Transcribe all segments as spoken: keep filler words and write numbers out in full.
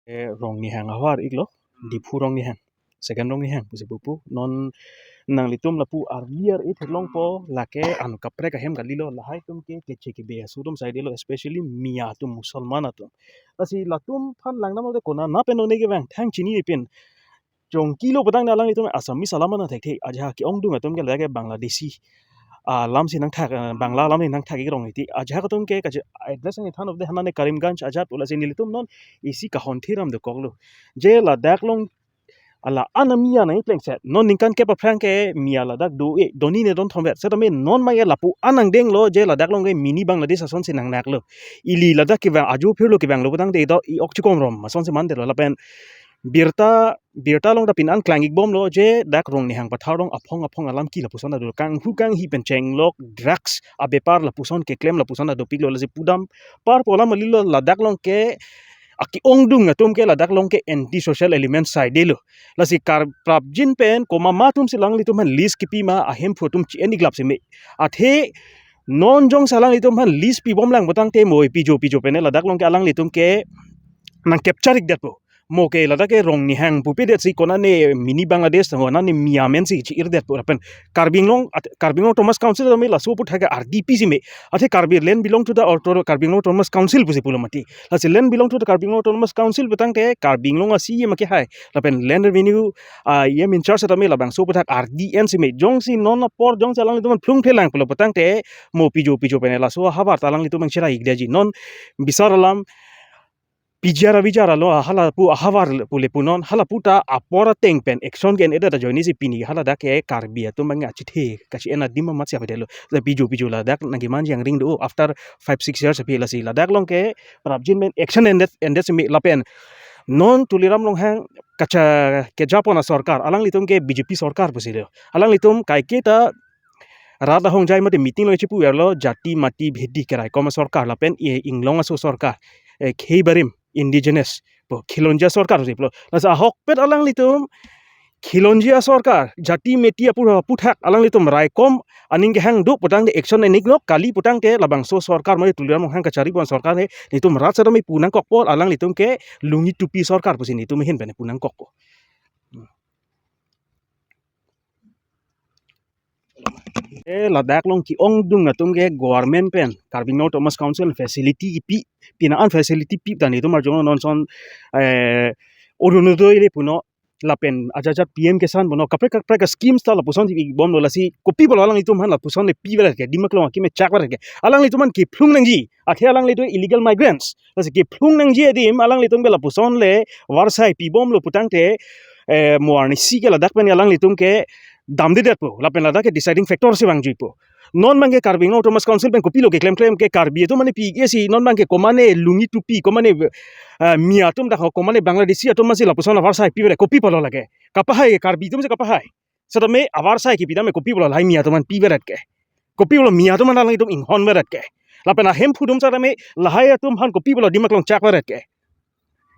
Eh, Rongnihang ahavar iklo, Diphu Rongnihang, second Rongnihang pusi pupo. Non nanglitum lapu arli ar-e theklongpo, lake an kaprek ahem kalilo, lahai atum ke keche kebe aso atum saidelo, especially Miya atum, Musalman atum. Lasi latum aphan langdamlote konat pen non ne kevang thang chinine pin. Chongkilo putangte alanglitum Assamese alam nangthekthe, ajahak ke-ongdung atum ke lake Bangladeshi alam si nangthak, eh, Bangla alam si nangthak ik rong iti. Ajahak atum ke kachi address nangthan of the hanane Karimganj ajat pu lasi nelitum non isi kahon thiram dokoklo. Je ladak along ala ana Miya nangplengset. Non ningkan kep aphrang ke Miya ladak do-e, donine don thomvet. Setame non maya lapu anang denglo je ladak along ke mini Bangladesh asonsi nangnaklo. Ili ladak kevang ajo phirlo kevanglo putangte ido i-ok chikom rom asonsi mandetlo lapen birta, birta along ta pin an klang ikbomlo je dak Rongnihang pathar along aphong aphong alam ke lapuson ta do, kanghu kanghi pen chenglok drugs abepar lapuson keklem lapuson ta dopiklo. Lasi pudam par pu alam kalilo, ladak along ke ake-ongdung atum ke ladak along ke anti social element saidelo. Lasi kar prapjin pen komat ma atumsi alanglitum aphan lease kipi ma ahemphu atum chi-en iklap seme. Athe non jongsi alanglitum aphan lease pibomlang putangte mo pijo pijo pen ladak along ke alanglitum ke nang capture ikdetpo. Mo ke ladak ke Rongnihang pupedet si konane mini Bangladesh, konane Miya amen si chi-irdetpo lapen Karbi Anglong at-, Karbi Anglong Autonomous Council tame laso aputhak ke R D P seme. Athe Karbi land belong to the auto-, Karbi Anglong Autonomous Council pusi pulo mati. Lasi land belong to the Karbi Anglong Autonomous Council putangte Karbi Anglong a-C E M akehai lapen land revenue, ah, E M in charge tame labangso aputhak R D N seme. Jongsi non apor jongsi alanglitum phlung phelang pulo putangte mo pijo pijo pen laso ahavar ta alanglitum nangcherai ikdeji. Non bisar alam P G R a-V G R alo, ah, halapu ahavar pu le punon, halapu ta apor ateng pen action ke-en-edet ajoine si pini haladak ke Karbi atum abang achethe kachi-en adim amat si avedetlo. La pijo pijo ladak nangkemanji angring do after five six years aphi. Lasi ladak along ke prapjin pen action en-edet en-edet seme lapen non Tuliram Ronghang kacha kejapon asorkar, alanglitum ke B J P sorkar pusi do. Alanglitum kaiketa rat ahongjai mate meeting along chipuverlo, jati mati bhedi keraikom asorkar lapen e inglong aso sorkar, eh, khei barim indigenous pu khilonjia sorkar pusi pulo. Lasi ahokpet alanglitum khilonjia sorkar, jati mati apu aputhak alanglitum raikom aning kehang do putangte action en-iknok, kali putangte labangso sorkar mate Tuliram Ronghang kacharipon sorkar he, nelitum rat setame pu nangkokpo, alanglitum ke lungi tupi sorkar pusi nelitum ahin pen pu nangkokpo. Eh, ladak along ke-ongdung atum ke government pen Karbi Anglong Autonomous Council facility kipi, pina an facility pi ta nelitum arjong non son, eh, Orunodoi le punon lapen ajat ajat P M Kisan punon kaprek kaprek schemes ta lapuson si bomlo. Lasi kopi pulo alanglitum aphan lapuson le pivedet ke, Dimaklong akeme chakvedet ke? Alanglitum aphan kephlung nangji, athe alanglitum illegal migrants. Lasi kephlung nangji adim alanglitum ke lapuson le varsai pibomlo putangte, eh, mo arnisi ke ladak pen alanglitum ke damdedetpo lapen ladak ke deciding factor si vangjuipo. Non abang ke Karbi Anglong Autonomous Council pen kopilo keklemklem ke, Karbi atum mane pi-ik-e si non abang ke komane lungi tupi, komane, eh, Miya atum dak ho, komane Bangladeshi atum masi lapuson avarsai pivedet, kopi pulo lake? Kapahai, Karbi atum si kapahai. Setame avarsai kipi tame kopi pulo lahai Miya atum aphan pivedet ke? Kopi pulo Miya atum aphan alanglitum inghonvedet ke? Lapen ahemphu atum setame lahai atum aphan kopi pulo Dimaklong chakvedet ke?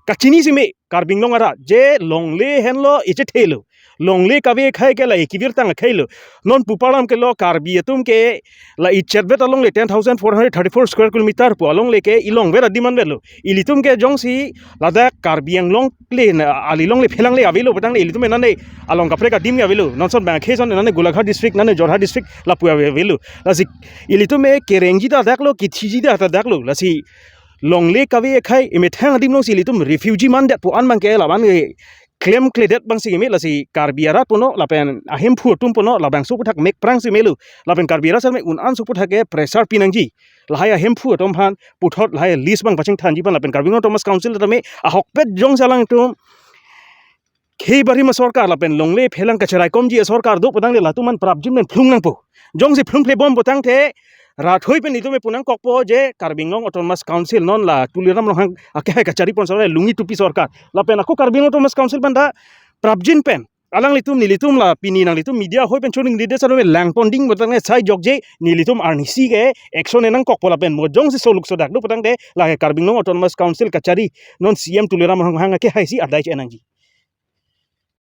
Kachini seme Karbi Anglong arat je longle henlo, echethelo. Longle kave akhei ke la ekevirtang akheilo. Non pupalam ke lo, Karbi atum ke la echetvet along le ten thousand four hundred thirty-four square kilometer pu along le ke elongvet adim anvetlo. Ilitum ke jongsi ladak Karbi Anglong le na, ali longle phelang le avelo putangte ilitum nane along kaprek adim ke avelo. Non son bang khe son nane Golaghat district, nane Jorhat district lapu ave avelo. Lasi ilitum me kerengji ta daklo, kithiji ta daklo. Lasi longle kave akhei emethang adim alongsi ilitum refugee mandetpo an abang ke, la abang ke klemkledet abang si keme. Lasi Karbi arat punon lapen ahemphu atum punon labangso aputhak mekprang si melo. Lapen Karbi arat setame un-an aso aputhak ke pressure pinangji. Lahai ahemphu atum aphan puthot lahai lease abang pachingthanji aphan lapen Karbi Anglong Autonomous Council tame ahokpet jongsi alanglitum khei barim asorkar lapen longle phelang kacharaikomji asorkar do putangte latum aphan prapjin pen phlung nangpo. Jongsi phlung phlebom putangte rathoi pen nelitum pu nangkokpo je Karbi Anglong Autonomous Council non la Tuliram Ronghang akehai kacharipon sorkar, lungi tupi sorkar. Lapen ako Karbi Anglong Autonomous Council pen ta prapjin pen alanglitum nelitum la pini nanglitum media ahoi pen choningri det setame langpon ding putangte sai jokje, nelitum arnisi ke action en nangkokpo lapen mo jongsi soluk sodak do putangte lake Karbi Anglong Autonomous Council kachari non C M Tuliram Ronghang akehai si adai che-en nangji.